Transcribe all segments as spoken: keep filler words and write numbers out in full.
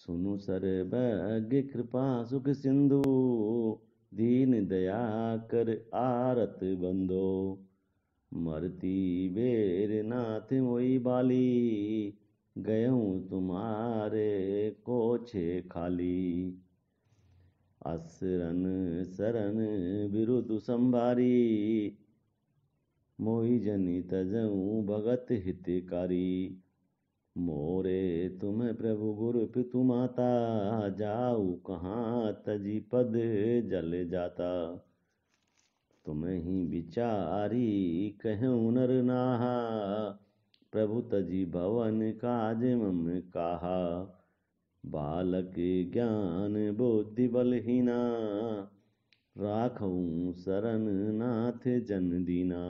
सुनु सर्वज्ञ कृपा सुख सिंधु, दीन दया कर आरत बंधो। मरती बेर नाथ मोई बाली, गयऊँ तुम्हारे कोछे खाली। असरन सरन बिरुदु संभारी, मोई जनि तजऊँ भगत हितकारी। मोरे तुम प्रभु गुरु पितु माता, जाऊ कहाँ तजि पद जल जाता। तुमहि बिचारी कहेउ नर नाहा, प्रभु तजि भवन काज मम काहा। बालक ज्ञान बुद्धि बलहीना, राखउ सरन नाथ जन दीना।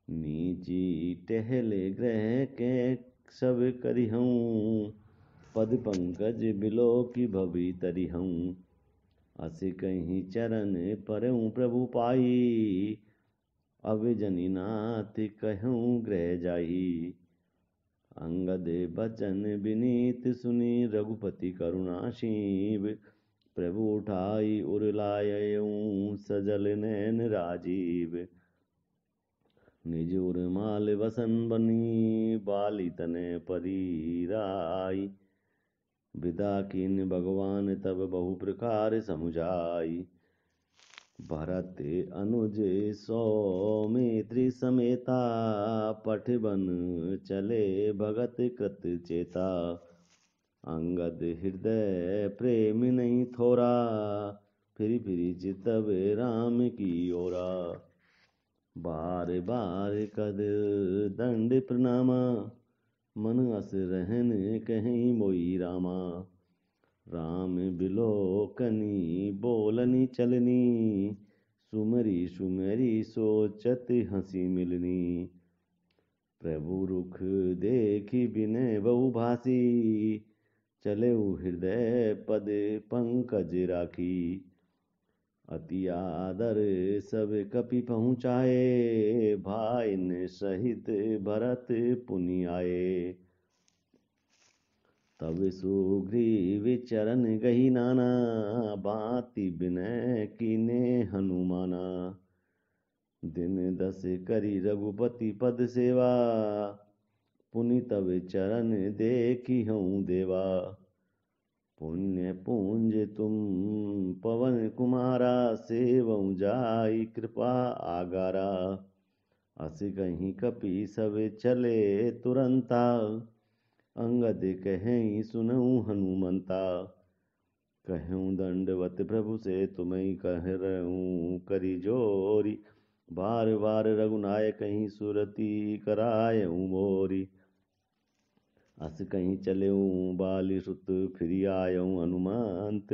नीची टहल ग्रह के सब करिहउँ, पद पंकज बिलोकि भवी तरिहउँ। असि कहि चरन परउँ प्रभु पाई, अब जनि नाथ कहउँ ग्रह जाई। अंगद बचन बिनीत सुनि रघुपति करुणासीब। प्रभु उठाई उर लायउँ सजल नैन राजीब। निज उर माल वसन बनी बाली तने परी राई। विदा कीन भगवान तब बहु प्रकार समुझाई। भरत अनुज सौमित्रि समेता पठिबन चले भगत कृत चेता। अंगद हृदय प्रेम नहीं थोरा फिरि फिरि चितब राम की ओरा। बार बार कद दंड प्रणामा मन अस रहन कहें मोई रामा। राम बिलोकनी बोलनी चलनी सुमरी सुमरी सोचत हँसी मिलनी। प्रभु रुख देखि बिनय बहु भासी चलेउ हृदय पद पंकज राखी। अति आदर सब कपि पहुँचाए भाइन सहित भरत पुनि आए। तब सुग्रीव चरन गही नाना बाति बिनय कीने हनुमाना। दिन दस करी रघुपति पद सेवा पुनि तब चरन देखिहउँ देवा। पुण्य पूंज तुम पवन कुमारा सेवउँ जाई कृपा आगारा। असि कहि कपि सब चले तुरंता अंगद कहें सुनउँ हनुमंता। कहें दंडवत प्रभु से तुम्हें कहरउँ करी जोरी। बार बार रघुनायक कहीं सुरती करायउँ मोरी। अस कहीं चलेउँ बाली सुत फिरि आयउँ हनुमंत।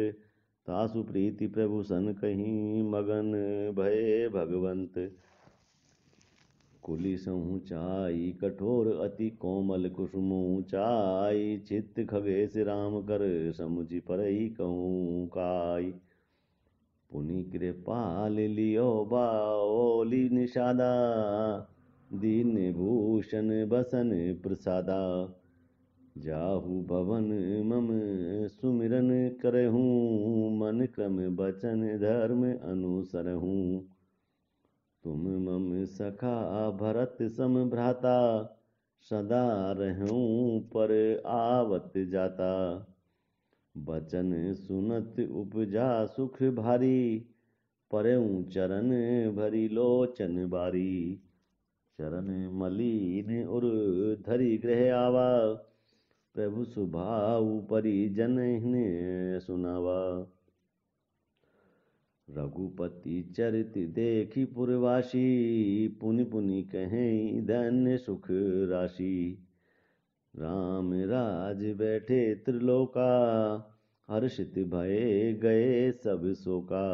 तासु प्रीति प्रभु सन कहीं मगन भये भगवंत। कुलिसहु चाई कठोर अति कोमल कुसुमहु चाई। चित्त खगेस राम कर समुझि परई कहूँ काई। पुनि कृपाल लियो बाओली निषादा दीन भूषण बसन प्रसादा। जाहु भवन मम सुमिरन करहूँ मन क्रम बचन धर्म अनुसरहूँ। तुम मम सखा भरत सम भ्राता सदा रहूँ पर आवत जाता। बचन सुनत उपजा सुख भारी परेउँ चरन भरी लोचन बारी। चरन मलीन उर धरी गृह आवा प्रभु सुभाव परी जनहिन सुनावा। रघुपति चरित देखि पुरवासी पुनि पुनि कहें धन्य सुख राशि। राम राज बैठे त्रिलोका हर्षित भये गए सब शोका।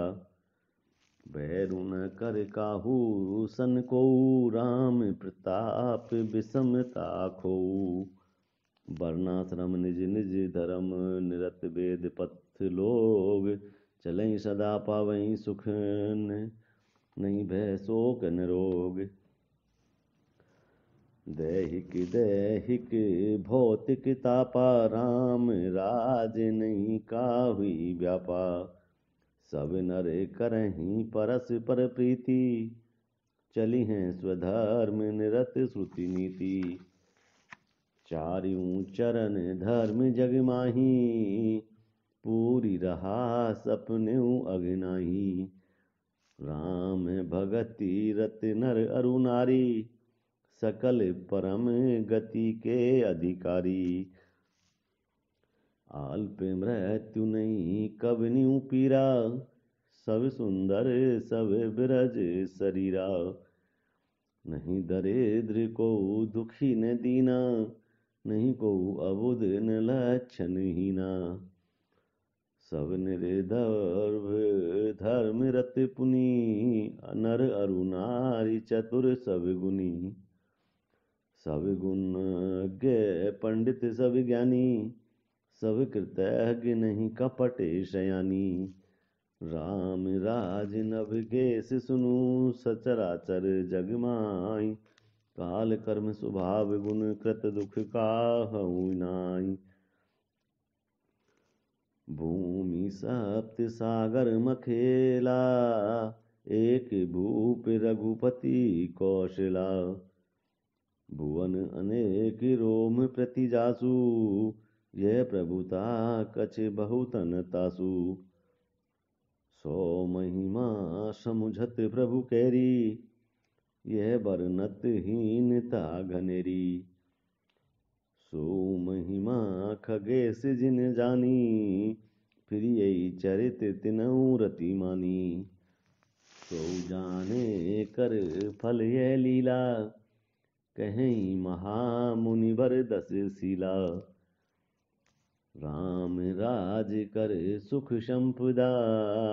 भैरु न कर काहू सन को राम प्रताप विषमता खोऊ। वर्णाश्रम निज निज धर्म निरत वेद पथ लोग चलई सदा पावई सुख नहीं भय शोक निरोग। दैहिक दैहिक भौतिक तापा, राम राज नहीं काहुई व्यापा। सब नर करहीं परस्पर प्रीति, चलिहें स्वधर्म निरत श्रुति नीति। चारियों चरण धर्म जग माही, पूरी रहा सपनेउ अघ नाही। राम भगति रत नर अरु नारी, सकल परम गति के अधिकारी। अल्प मृत्यु नहीं कबनिउ पीरा, सब सुंदर सब बिरज शरीरा। नहीं दरिद्र को दुखी न दीना, नहीं को अबुध न लक्षण हीना। सब निर्दर्भ धर्म रत पुनि, नर अरु नारी चतुर सब गुनी। सब गुणज्ञ पंडित सब ज्ञानी, सब कृतज्ञ नहीं कपट सयानी। राम राज नभ गेस सुनु, सचराचर जग माई। काल कर्म स्वभाव गुण कृत दुख काहू नाई। भूमि सप्त सागर मखेला, एक भूप रघुपति कौशला। भुवन अनेक रोम प्रति जासु, यह प्रभुता कछ बहुतन तासु। सौ महिमा समुझत प्रभु केरी, यह बरनत हीनता घनेरी। सो महिमा खगेश जिन जानी, फिर यही चरित तिनहु रति मानी। सो जाने कर फल यह लीला, कहें महामुनिवर दस शीला। राम राज कर सुख संपदा,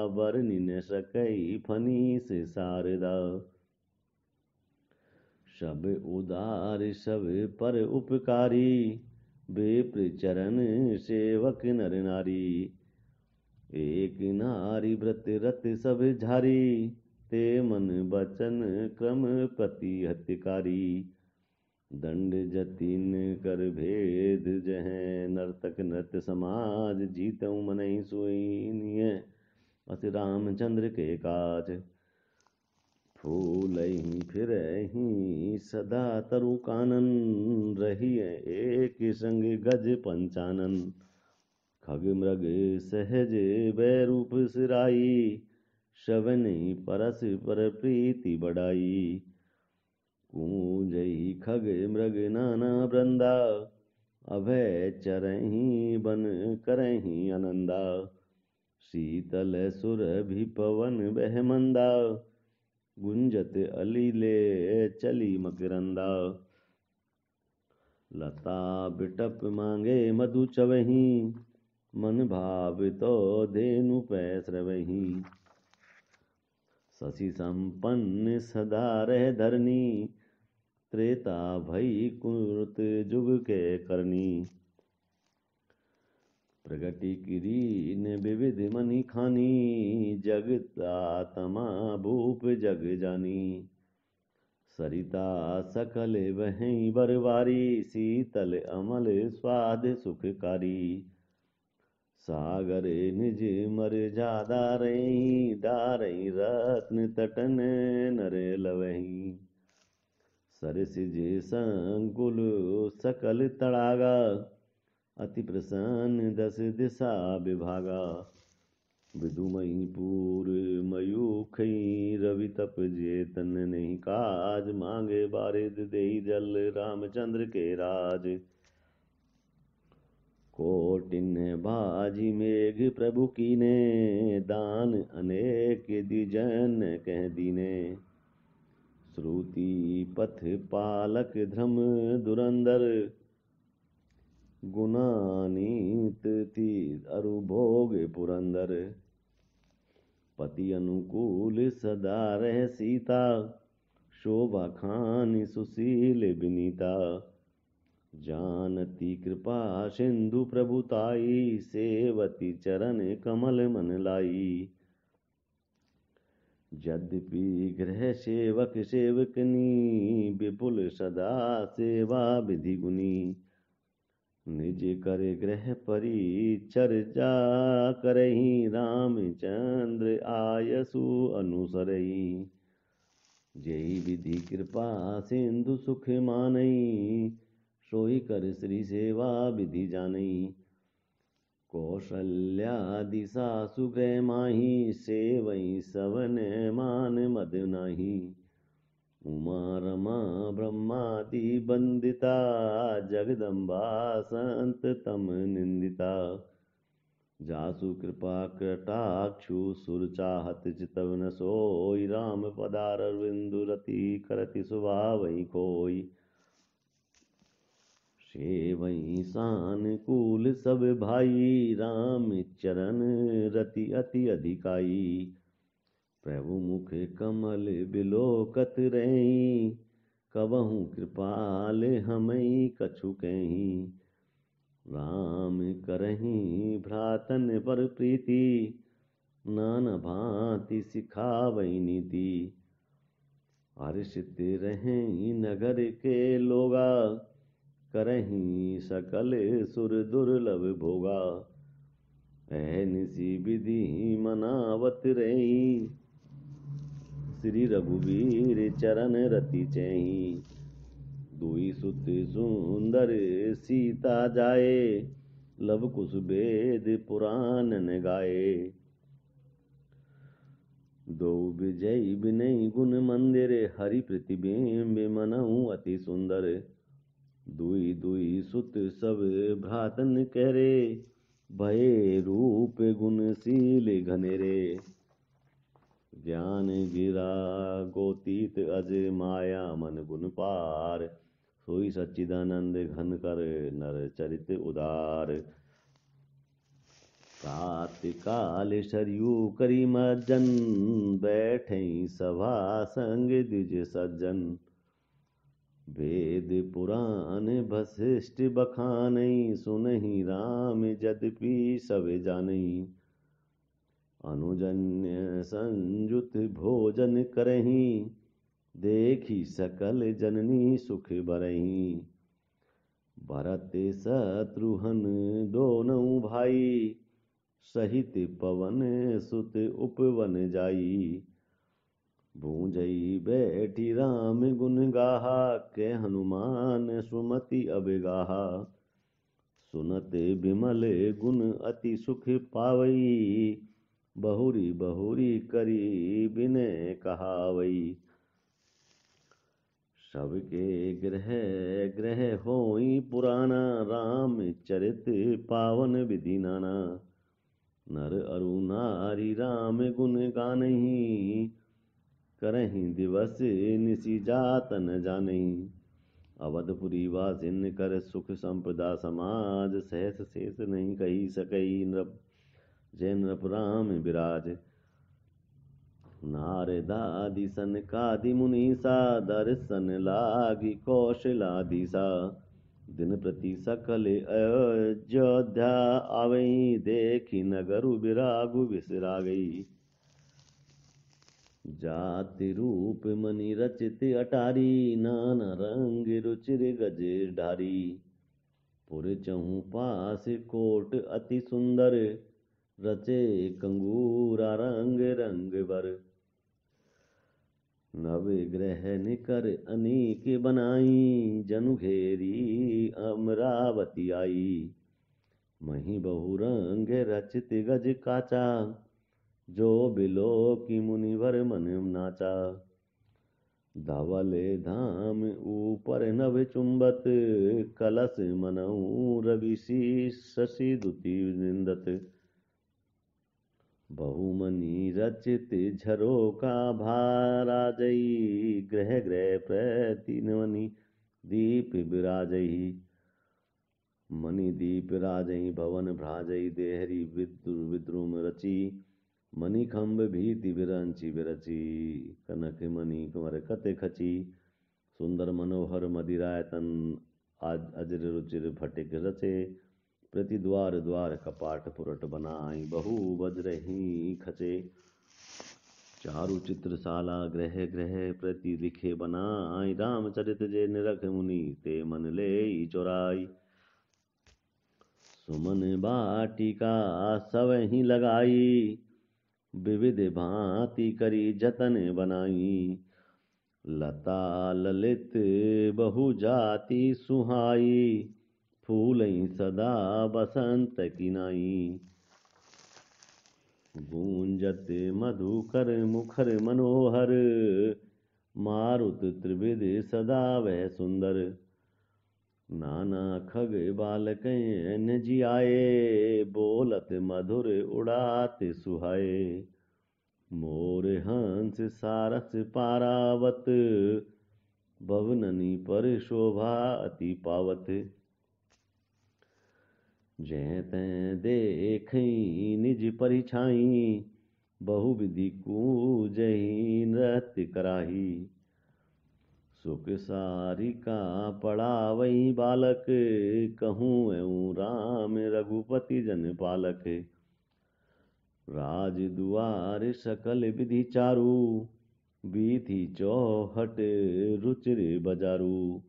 बरनि न सकई फनीस सारदा। सब उदार सब पर उपकारी, विप्र चरण सेवक नर नारी। एक नारी व्रत रत सब झारी, ते मन वचन क्रम प्रति हतकारी। दंड जतिन कर भेद जहें, नर्तक नृत्य समाज, जीतउ मनहि सोई नियँ, अस रामचंद्र के काज। फूलहि फिरहि सदा तरु कानन, रहियँ एक संग गज पंचानन। खग मृग सहज वै रूप सिराई, सवनि परस्पर प्रीति बढ़ाई। कूजहि खग मृग नाना वृंदा, अभय चरहि बन करहि आनंदा। शीतल सुरभि पवन बह मंदा, गुंजत अलिले चली मकरंदा। लता बिटप मांगे मधु चवहि, मन भावितौ धेनु पै स्रवहि। शशि संपन्न सदा रह धरनी, त्रेता भई कुरुत जुग के करनी। प्रगटि किरीन विविध मनि खानी, जगत आत्मा भूप जग जानी। सरिता सकल वहइ बरवारी, शीतल अमल स्वाद सुखकारी। सागर निज मर्जादा रही, डारहि रत्न तटन नर लवही। सरसिज संकुल सकल तड़ागा, अति प्रसन्न दस दिशा विभागा। विधुमहि पूर मयूखहि रवि तप जे तन नहीं काज, मांगे बारिद देई जल रामचंद्र के राज। कोटिन बाजि मेघ प्रभु कीने, दान अनेक दिजन कह दीने। श्रुति पथ पालक धर्म दुरंदर, गुणानीत थी अरु भोग पुरंदर। पति अनुकूल सदा रह सीता, शोभा खानि सुशील बिनीता। जानती कृपा सिंधु प्रभु ताई, सेवती चरण कमल मन लाई। यद्यपि गृह सेवक सेवकनी, विपुल सदा सेवा विधि गुनी। निज कर गृह परिचर्या करही, रामचंद्र आयसु अनुसरही। जेहि विधि कृपा सिंधु सुख मानई, सोई कर श्री सेवा विधि जानई। कौशल्या दिशा सुगय माही, सेवई सवन मान मद नाही। उमा रमा ब्रह्मादि वंदिता, जगदम्बा संत तम निंदिता। जासु कृपा कटाक्षु सुर चाहत चितवन सोई, राम पदारविंदु रति करति सुभावई खोई। सेवई सानुकूल सब भाई, राम चरण रति अति अधिकाई। प्रभु मुख कमल बिलोकत रही, कबहु कृपाल हमई कछु कही। राम करही भ्रातन पर प्रीति, नाना भांति सिखावई नीति। हर्षित रहे नगर के लोगा, करही सकल सुर दुर्लभ भोगा। अहनिशि विधि मनावत रही, श्री रघुवीर चरण रति चही। दुई सुत सुंदर सीता जाए, लव कुश वेद पुराणन गाए। दो विजय विनय गुण मंदिर, हरि प्रतिबिंब मनहु अति सुंदर। दुई दुई सुत सब भ्रातन कह रे, भये रूप गुण शील घनेरे। ज्ञान गिरा गोतीत अज, माया मन गुण पार। सोई सच्चिदानंद घन कर, नर चरित उदार। प्रात काल सरयू करी मज्जन, बैठई सभा संग द्विज सज्जन। वेद पुराण वशिष्ठ बखानई, सुनहि राम जदपि सब जानई। अनुजन्य संयुत भोजन करही, देखि सकल जननी सुख बरही। भरत शत्रुघ्न दोनऊ भाई, सहित पवन सुत उपवन जाई। भूंजई बैठी राम गुण गाहा, कह हनुमान सुमति अब गाहा। सुनत विमल गुण अति सुख पावई, बहुरी बहुरी करी विनय कहावई। सबके गृह गृह होई पुराना, राम चरित पावन विधि नाना। नर अरु नारी राम गुण गानही, करही दिवस निशि जात न जानही। अवधपुरी वासिन कर सुख संपदा समाज, सहस शेष नहीं कही सकई नृप, जय नृप राम विराज। नारदादि सनकादि मुनीसा, दर्शन लागी कौशलाधीसा। दिन प्रति सकल अयोध्या आवई, देखि नगरु विरागु बिसरागई। जाति रूप मनि रचित अटारी, नाना रंग रुचिर गज ढारी। पुर चहुँपास कोट अति सुंदर, रचे कंगूरा रंग रंग बर। नवग्रह निकर अनेक बनाई, जनु घेरी अमरावती आई। मही बहुरंग रचित गज काचा, जो बिलोकि मुनिवर मन नाचा। धवल धाम ऊपर नभ चुंबत, कलश मनऊ रवि शीश शशि दुति निंदत। बहुमनि रचित झरोखा भराजई, गृह गृह प्रति मनि दीप विराजई। मनि दीप राजई भवन भ्राजई, देहरी विद्रु-, विद्रुम रची। मणिखंभ भीति विरंचि विरची, कनक मणि मरकत खची। सुंदर मनोहर मदिरायतन, आज अजर रुचिर फटिक रचे। प्रति द्वार द्वार कपाट पुरट बनाई, बहु वज्र ही खचे। चारु चित्रशाला गृह गृह प्रति लिखे बनाई, रामचरित जे निरख मुनि ते मन लेई चोराई। सुमन बाटिका सवहिं लगाई, विविध भांति करी जतन बनाई। लता ललित बहु जाति सुहाई, फूलई सदा बसंत की नाई। गूंजत मधुकर मुखर मनोहर, मारुत त्रिविध सदा वह सुंदर। नाना खग बालकैं न जियाए, बोलत मधुर उड़ात सुहाए। मोर हंस सारस पारावत, बवननि पर शोभा अति पावत। जैं तैं देखई निज परिछाई, बहु विधि कूजहि नृत्य कराही। सुख सारिका पड़ावई बालक, कहूँ एऊ राम रघुपति जन पालक। राज दुआर सकल विधि चारु, बीथी चौहट रुचिर बजारु।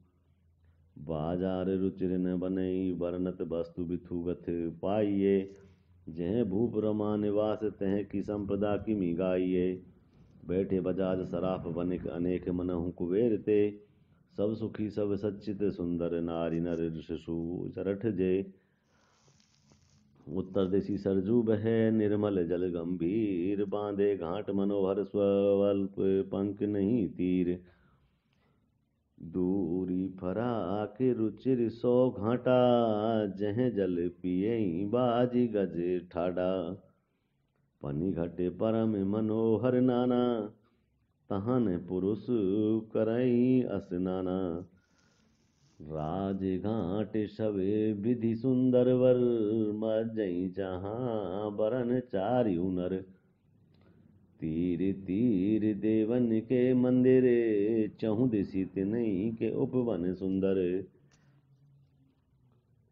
बाजार रुचिर न बनई, बरनत वस्तु बिथुगत पाइए। जह भूप रमा निवास, तह की संपदा किमि गाइए। बैठे बजाज सराफ बनिक, अनेक मनहु कुबेर ते। सब सुखी सब सच्चित सुंदर, नारी नर शिशु जरठ जे। उत्तर दिशि सरजू बहे, निर्मल जल गंभीर। बांधे घाट मनोहर, स्वल्प पंक नहीं तीर। दूरी फराक रुचिर सौ घाटा, जह जल पियई बाजि गज ठाडा। पनिघट परम मनोहर नाना, तहन पुरुष करई असनाना। राजघाट सब विधि सुंदर वर, मजई जहाँ बरन चारिउ नर। तीर तीर देवन के मंदिर, चहुदिसि तिनई के उपवन सुंदर।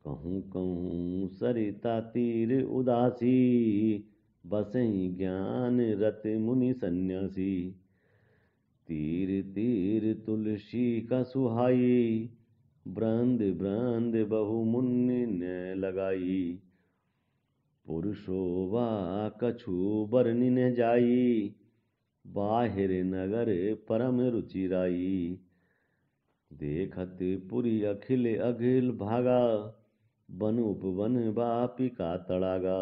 कहूँ कहूँ सरिता तीर उदासी, बसई ज्ञान रत मुनि सन्यासी। तीर तीर तुलसी का सुहाई, ब्रंद ब्रंद बहु मुनि ने लगाई। पुरुषोवा कछु बरनि न जाई, बाहिर नगर परम रुचिराई। देखत पुरी अखिल अघिल भागा, बन उपवन बापी का तड़ागा।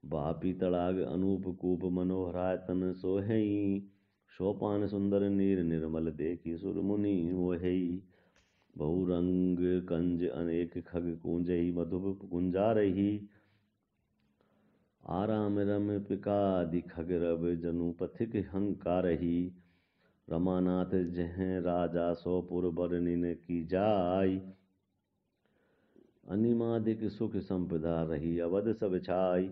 बापी तड़ाग अनूप कूप मनोहरायतन सोहई। सोपान सुंदर नीर निर्मल देखि सुर मुनि मोहई। बहु रंग कंज अनेक खग कूंजही मधुप कुंजारही। आराम रम पिकादि खग रव जनु पथिक हंकारही। रमानाथ जह राजा सो पुर बरनिन की जाय। अनिमादिक सुख संपदा रही अवध सब छाई।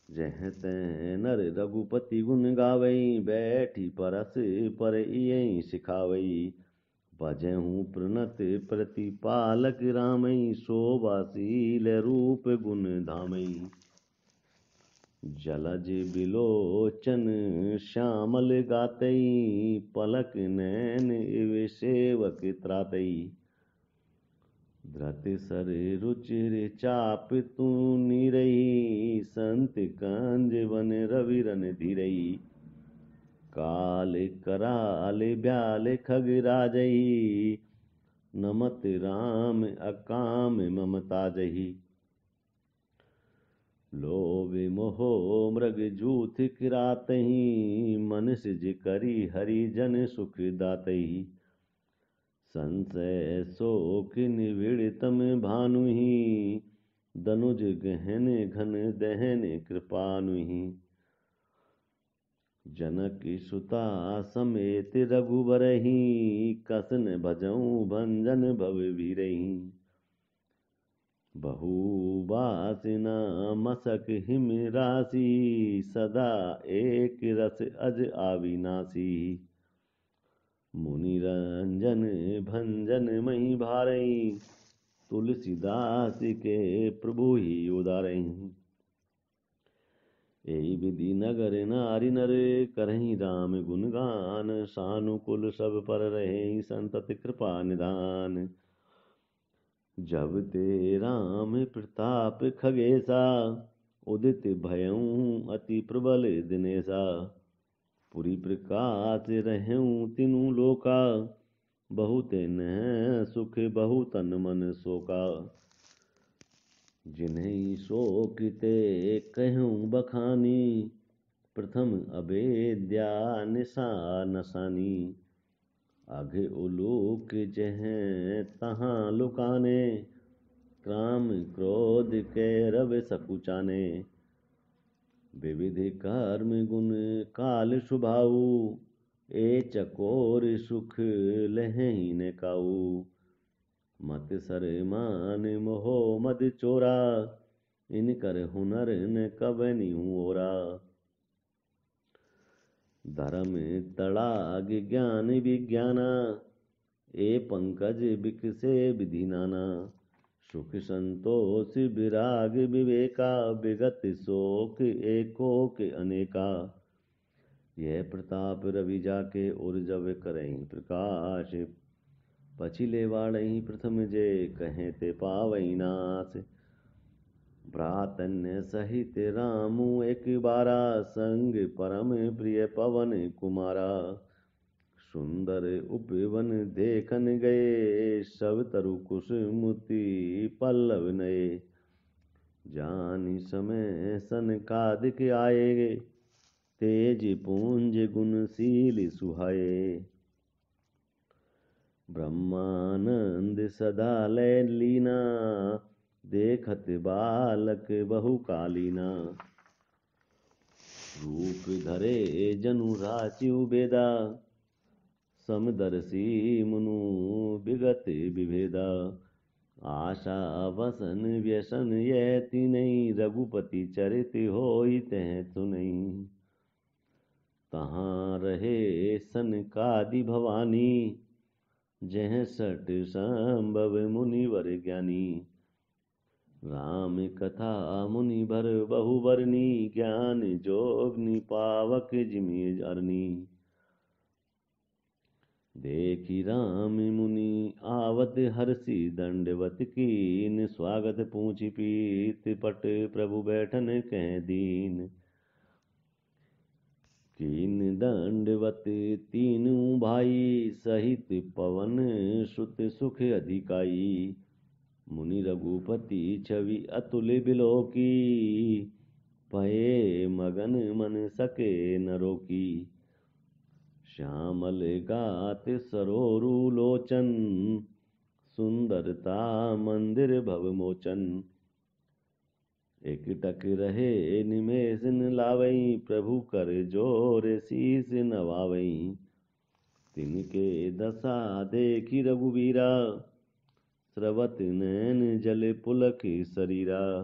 जह तह नर रघुपति गुण गावई, बैठी परस पर इयई सिखावई। बजहु प्रणत प्रतिपालक रामई, शोभाशील रूप गुण धामई। जलज बिलोचन श्यामल गातई, पलक नैन इव सेवक त्रातई। धृत सर रुचिर चाप तू नीरई, संत कंज वन रवि रन धीरई। काल कराल ब्याल खग राजई, नमत राम अकाम ममताजही। लोभ मोह मृग जूथ किरातही, मन सिज करी हरि जन सुख दातही। संशय शोक निविड़ तम भानुही, दनुज गहन घन दहन कृपानुही। जनक सुता समेत रघुबरही, कस न भजउँ भंजन भव भीरही। बहु बासना मसक हिम रासी, सदा एक रस अज अविनासी। मुनि रंजन भंजन महि भारई, तुलसीदास के प्रभु ही उदारई। एहि विधि नगर नारी नर करहीं राम गुणगान, सानुकूल सब पर रहें संतत कृपा निधान। जब ते राम प्रताप खगेसा, उदित भयउँ अति प्रबल दिनेसा। पुरी प्रकाश रहउँ तीनू लोका, बहुत नह सुख बहु तन मन सोका। जिन्हैं सोक ते कहउँ बखानी, प्रथम अबेद्या निसा नसानी। अघ उलूक जहँ तहाँ लुकाने, काम क्रोध कैरव सकुचाने। विविध कर्म गुण काल सुभाऊ, ए चकोर सुख लहहिं न काऊ। मत सर मान मोह मद चोरा, इनकर हुनर न कबनिउ ओरा। धरम तड़ाग ज्ञान विज्ञाना, ए पंकज बिकसे विधि नाना। सुख संतोष विराग विवेका, विगत शोक एकोक अनेका। यह प्रताप रवि जाके, उर जब करहीं प्रकाश। पछिले वाड़हीं प्रथम जे, कहें ते पावइ नाश। भ्रातन्य सहित रामू एक बारा, संग परम प्रिय पवन कुमारा। सुंदर उपवन देखन गए, सब तरु कुसुम मोती पल्लव नए। जानि समय सनकादिक आए, तेज पुंज गुणशील सुहाए। ब्रह्मानंद सदा लय लीना, देखत बालक बहु कालीना। रूप धरे जनु राचिउ बेदा, समदर्शी मुनु विगत विभेदा। आशा वसन व्यसन यह तीनइ, रघुपति चरित होई तह सुनइ। तहाँ रहे सनकादि भवानी, जह सट संभव मुनिवर ज्ञानी। राम कथा मुनि भर बहु बरनी, ज्ञान जोग निपावक जिमि अरनी। देखि राम मुनि आवत हरषि, दंडवत कीन स्वागत पूछि पीत, पट प्रभु बैठन कह दीन। कीन दंडवत तीनू भाई, सहित पवन सुत सुख अधिकाई। मुनि रघुपति छवि अतुल बिलोकी, भये मगन मन सके न रोकी। श्यामल गात सरोरु लोचन, सुंदरता मंदिर भव मोचन। एकटक रहे निमेष न लावइ, प्रभु कर जोर शीश नवावइ। तिनके दशा देखि रघुबीरा, स्रवत नैन जल पुलक सरीरा।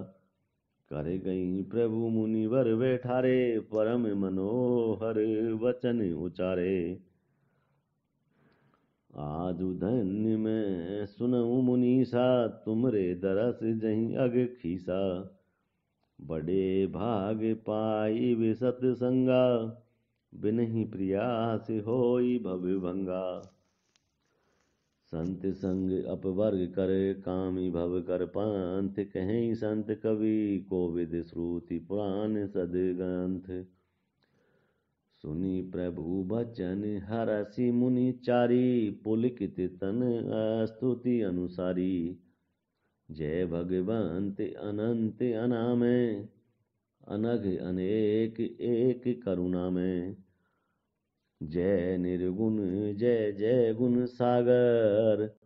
कर गई प्रभु मुनिवर बैठारे, परम मनोहर वचन उचारे। आजु धन्य मैं सुनउँ मुनीसा, तुमरे दरस जहीं अग खीसा। बड़े भाग पाइब सतसंगा, बिनहि प्रियास होई भव भंगा। संत संग अपवर्ग कर, कामी भव कर पंथ। कहें संत कवि कोविद श्रुति पुराण सद ग्रंथ। सुनि प्रभु बचन हरषि मुनि चारी, पुलकित तन स्तुति अनुसारी। जय भगवंत अनंत अनामय, अनघ अनेक एक करुणामय। जय निर्गुण जय जय गुण सागर,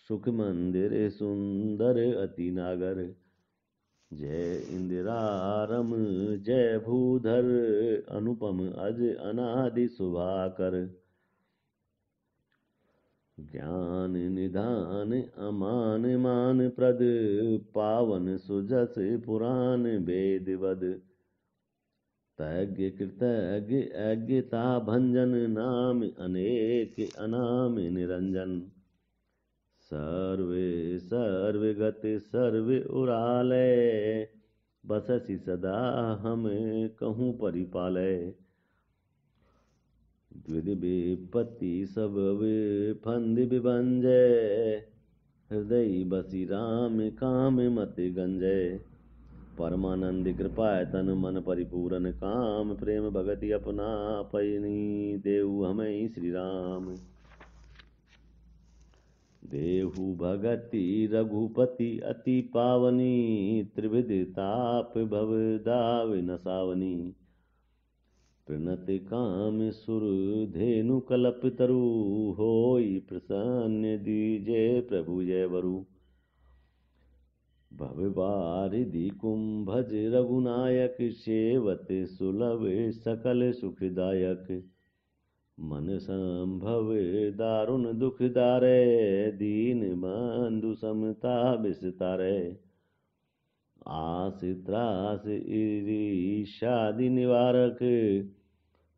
सुख मंदिर सुंदर अति नागर। जय इंदिरारम जय भूधर, अनुपम अज अनादि सुभाकर। ज्ञान निधान अमान मान प्रद, पावन सुजस पुराण वेद वद। तज्ञ कृतज्ञ अज्ञता भंजन, नाम अनेक अनाम निरंजन। सर्व सर्वगत सर्व उरालय, बससि सदा हम कहूँ परिपालय। द्विधि विपत्ति सब विफंदि विभंजय, हृदय बसि राम काम मति गंजय। परमानंद कृपा तन मन परिपूरन काम, प्रेम भगति अपना पैनी देऊ हमें श्री राम। देहु भगति रघुपति अति पावनी, त्रिविध ताप भव दाव नसावनी। प्रणत काम सुर धेनु कलप तरु, होई प्रसन्न दीजे प्रभु जय वरु। भव बारिधि कुंभज रघुनायक, सेवत सुलभ सकल सुखदायक। मन संभव दारुण दुख दारे, दीन बंधु समता विस्तारे। आस त्रास ईर्ष्यादि निवारक,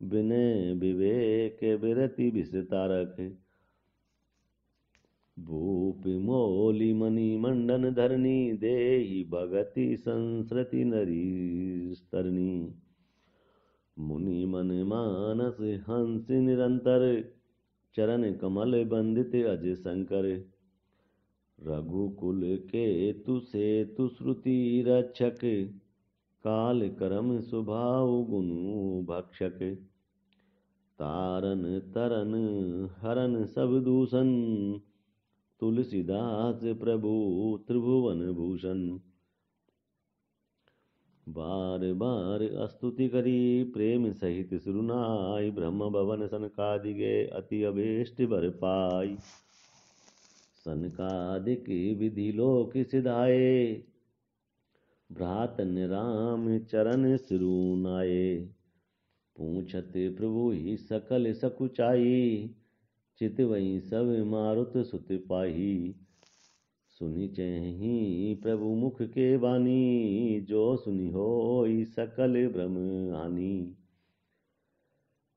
विनय विवेक विरति विस्तारक। भूप मोलि मणि मंडन धरनी, देहि भगति संसरति नरी तरनी। मुनि मन मानस हंस निरंतर, चरण कमल बंदित अज शंकर। रघुकुल केतु सेतु श्रुति रक्षक, काल करम स्वभाव गुण भक्षक। तारन तरन हरन सब दूषण, तुलसीदास प्रभु त्रिभुवन भूषण। बार बार स्तुति करी प्रेम सहित सिरुनाई, ब्रह्म भवन सनकादि गए अति अभीष्ट बर पाई। सनकादिक विधि लोक सिधाए, भ्रातन राम चरण सिरुनाए। पूछत प्रभु ही सकल सकुचाई, चितवई सब मारुत सुत पाही। सुनि चेही प्रभु मुख के बानी, जो सुनि होई सकल भ्रम हानि।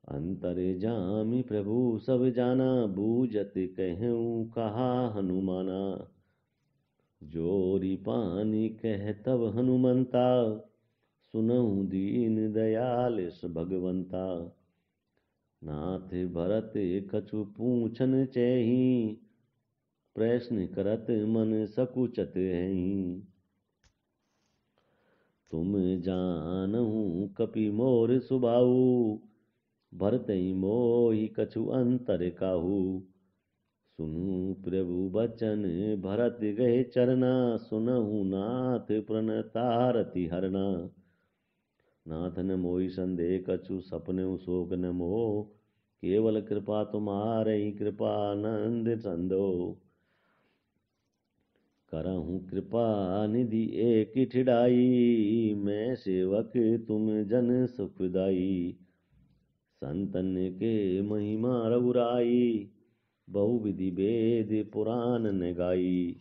अंतर्यामी प्रभु सब जाना, बूझत कहेउ कहा हनुमाना। जोरि पानि कहे तब हनुमंता, सुनहु दीन दयाल भगवंता। नाथ भरत कछु पूछन चेही, प्रश्न करत मन सकुचत हेही। तुम जानहु कपि मोर सुभाऊ, भरतहि मोहि कछु अंतर काहू। सुनु प्रभु बचन भरत गहे चरना, सुनहु नाथ प्रणतारति हरना। नाथ न मोहि संदेह कछु, सपनेउ शोक न मोह, केवल कृपा तुम्हारहि कृपानंद संदो। करहु कृपा निधि एक ठिड़ाई, मैं सेवक तुम जन सुखदाई। संतन के महिमा रघुराई, बहुविधि वेद पुराण न गाई।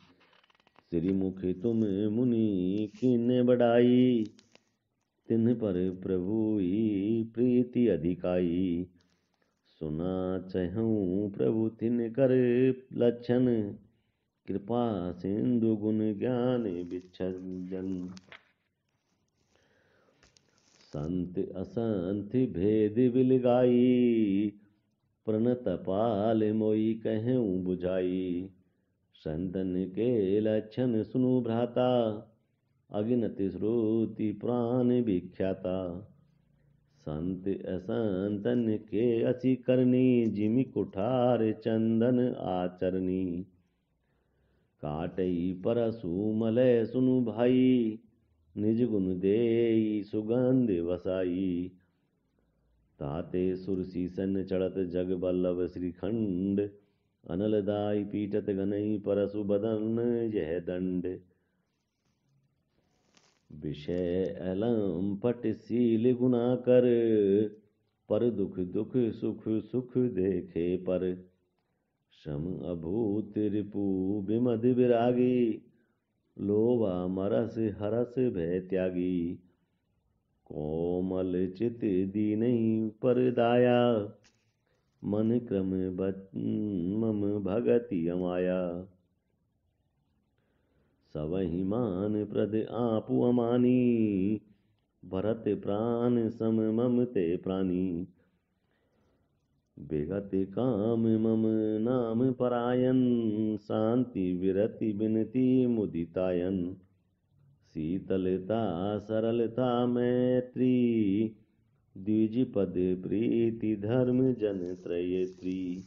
श्रीमुख तुम मुनि कीन्हे बड़ाई, तिन्ह पर प्रभु ही प्रीति अधिकाई। सुना चहु प्रभु तिनकर लक्षण, कृपा सिंधु गुण ज्ञान विचक्षण। संत असंत भेद विलगाई, प्रणत पाल मोहि कहेउ बुझाई। संतन के लक्षण सुनु भ्राता, अगिनत श्रुति पुराण विख्याता। संत असंतन के असी करनी, जिमि कुठार चंदन आचरनी। काटई परसु मलय सुनु भाई, निज गुण देई सुगंध वसाई। ताते सुर सीसन चढ़त जग बल्लभ श्रीखंड, अनल दाई पीटत गनई परसु बदन यह दंड। विषय अलंपट शील गुणाकर, पर दुख दुख सुख सुख देखे पर। श्रम अभूत रिपु विमद विरागी, लोभा मरस हरस भय त्यागी। कोमल चित दीनहि पर दाया, मन क्रम बच-, मम भगति अमाया। तवहि मान प्रद आपु अमानी, भरत प्रान सम मम ते प्रानी। विगत काम मम नाम परायन, शांति विरति विनती मुदितायन। शीतलता सरलता मैत्री, द्विज पद प्रीति धर्म जन त्रयेत्री।